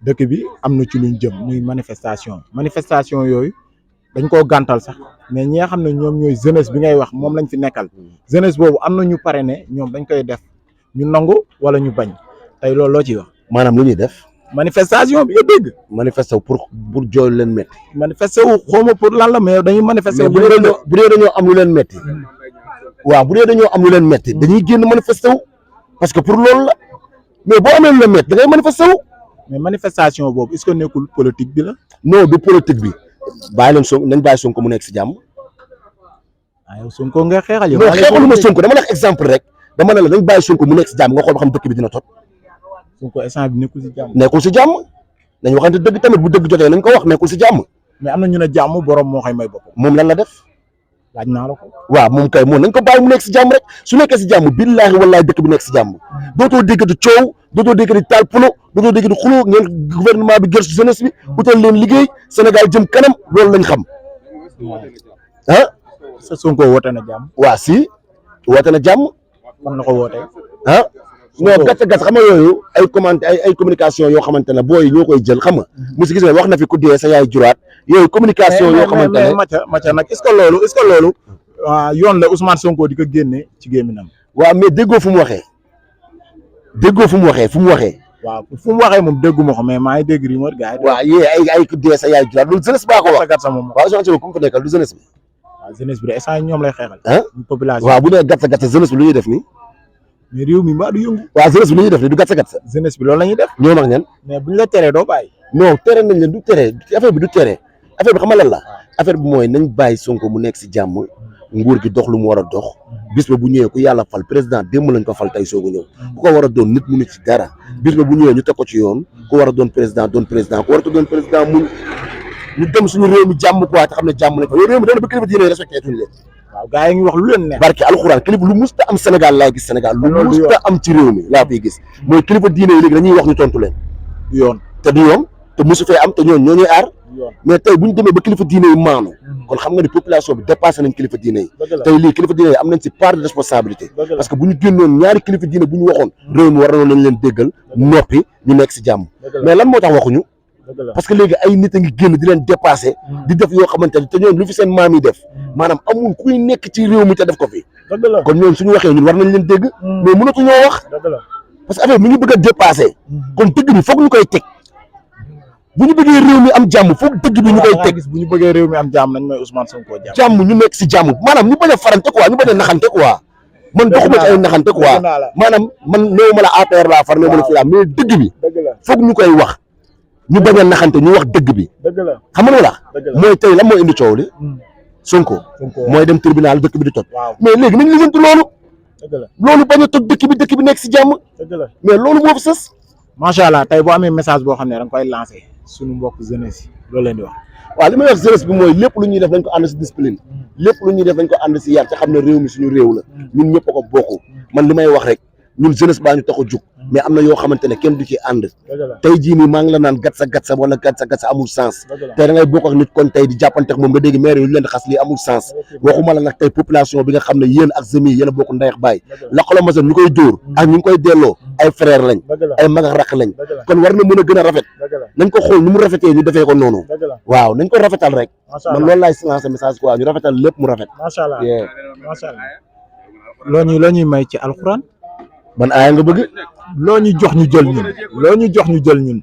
dëkk bi am na ci luñ jëm muy manifestation yooyu dañ koo gàntal sax mais ñi nga xam ne ñoom ñooy jeunesse bi ngay wax moom lañ fi nekkal jeunesse boobu am na ñu pare ne ñoom dañ koy def ñu nangu wala ñu bañ tey loolu loo ciy wax. maanaam lu ñuy def. manifestation bi nga dégg. manifester pour jooy leen métti. manifester wu xawma pour lan la mais dañuy manifester. bu dee dañoo am lu leen métti. waaw bu dee dañoo am lu leen métti dañuy génn manifester wu parce que pour loolu la mais boo amee lu leen métti da ngay manifester wu. mais manifestation boobu est-ce que nekkul politique bi la. non du politique bi bàyyi leen Sonko nañ bàyyi Sonko mu nekk si jàmm. ah yow Sonko nga xeexal yow. non xeexaluma Sonko dama la exemple rek dama ne la nañ bàyyi Sonko mu nekk si jàmm nga xool ba xam dëkk bi dina tot. Sonko instant bi nekkul si jàmm. nekkul si jàmm nañ waxante dëgg tamit bu dëgg jotee nañ ko wax nekkul si jàmm. mais am na ñu ne jàmm borom moo koy may boppam. moom lan la def. laaj naa la ko. waaw moom kay moom nañ ko bàyyi mu nekk si jàmm rek su nekkee si jàmm billaahi wallaahi dëkk bi nekk si jàmm dootoo déggati coow dootoo déggati taal pulo dootoo déggati xuloo ngeen gouvernement bi gëstu jeunesse bi utal leen liggéey Sénégal jëm kanam loolu lañ xam ah. sa Sonko woote na jàmm. waa si woote na jàmm. fan la ko wootee. ah non gàtt xam nga yooyu ay communication yoo xamante ne booy ñoo koy jël xam nga. mu si gis nga wax na fi ku dee sa yaay juraat yooyu communication yoo xamante ne Macha nag est-ce que loolu yoon la Ousmane Sonko di ko génne ci gémminam. waaw mais déggoo fu mu waxee. waaw fu mu waxee moom dégguma ko mais maa ngi dégg rumeur gars yi. waaw yee ay ku dee sa yaay juraat loolu jeunesse baa ko wax. gàtt moom waaw Ousmane comme fa nekkal du jeunesse bi. waaw jeunesse bi de instant ñoom lay xeexal. population waaw bu dee gàtt jeunesse bi lu ñuy def nii. mais réew mi mbaa du yëngu. waaw jeunesse bi lu ñuy def nii du gàtt. jeunesse bi loolu la ñuy def. ñoo mag ñan. mais buñ la teree doo bàyyi. non tere nañ leen du tere affaire bi du tere affaire bi xam nga lan la affaire bi mooy nañ bàyyi Sonko mu nekk si jàmm nguur gi dox lu mu war a dox bis ba bu ñëwee ku yàlla fal président démb lañ ko fal tey soogu ñëw ku ko war a doon nit mu nit ci dara bis ba bu ñëwee ñu teg ko ci yoon ku war a doon président ku war a doon président mu ñu dem suñu réew mi jàmm quoi te xam ne jàmm lañ fa yow réew mi dana ba kilifa diine respecté tuñ leen. waaw gars yi ngi wax lu leen ne. barke alxuraan kilifa lu musta am Sénégal laay gis Sénégal lu musta am ci réew mi laa fiy gis mooy kilifa diine yi léegi dañuy wax ñu tontu leen. du yoon te du yoon te musu fee am te ñoo ñuy aar mais tey bu ñu demee ba kilifa diine yi maanu kon xam nga ni population bi dépassé nañ kilifa diine yi tey lii kilifa diine yi am nañ ci part de responsabilité parce que bu ñu génnoon ñaari kilifa diine bu ñu waxoon réew mi war nañoo nañ leen déggal noppi ñu nekk si jàmm mais lan moo tax waxuñu parce que léegi ay nit a ngi génn di leen dépassé di def yoo xamante ne te ñoom lu fi seen maam yi def maanaam amul kuy nekk ci réew mi te def ko fi kon ñoom suñu waxee ñun war nañ leen dégg mais mënatuñoo wax parce que affaire mi ngi bëgg a dépassé kon dëgg bi foog ñu koy teg bu ñu bëggee réew mi am jàmm foog dëgg bi ñu koy teg bu ñu bëggee réew mi am jàmm nañ mooy Ousmane Sonko jàmm ñu nekk si jàmm maanaam ñu bañ a farante quoi ñu bañ a naxante quoi man doxuma ci ay naxante quoi maanaam man néew ma la APR laa far néew ma la fii laa mais dëgg bi foog ñu koy wax ñu bañ a naxante ñu wax dëgg bi xam nga la mooy tey lan mooy indi coow li Sonko mooy dem tribunal dëkk bi di toj mais léegi nañ lijjanti loolu bañ a toj dëkk bi nekk si jàmm mais loolu moo fi sës macha allah tey boo amee message boo xam ne da nga koy lancé suñu mbokk jeunesse yi loolu leen di wax. waaw li may wax jeunesse bi mooy lépp lu ñuy def dañ ko ànd si discipline lépp lu ñuy def dañ ko ànd si yar ci xam ne réew mi suñu réew la ñun ñëpp a ko bokk man li may wax rek ñun jeunesse baa ñu tax a jug mais am na yoo xamante ne kenn du ci ànd tey jii nii maa ngi la naan gatsa wala gatsa amul sens tey da ngay bokk ak nit kon tey di jàppante ak moom nga dégg maire yu leen di xas lii amul sens waxuma la nag tey population bi nga xam ne yéen ak zemi yéen a bokk ndey ak baay laqalo mason ñu koy dóor ak ñu ngi koy delloo ay frère lañ ay mag ak rakk lañ kon war na mën a gën a rafet nañ ko xool nu mu rafetee ñu defee ko noonu waaw nañ ko rafetal rek man loolu laay lancer message quoi ñu rafetal lépp mu rafet macha allah loo ñuy may ci alxuraan ban aaya nga bëgg loo ñu jox ñu jël ñun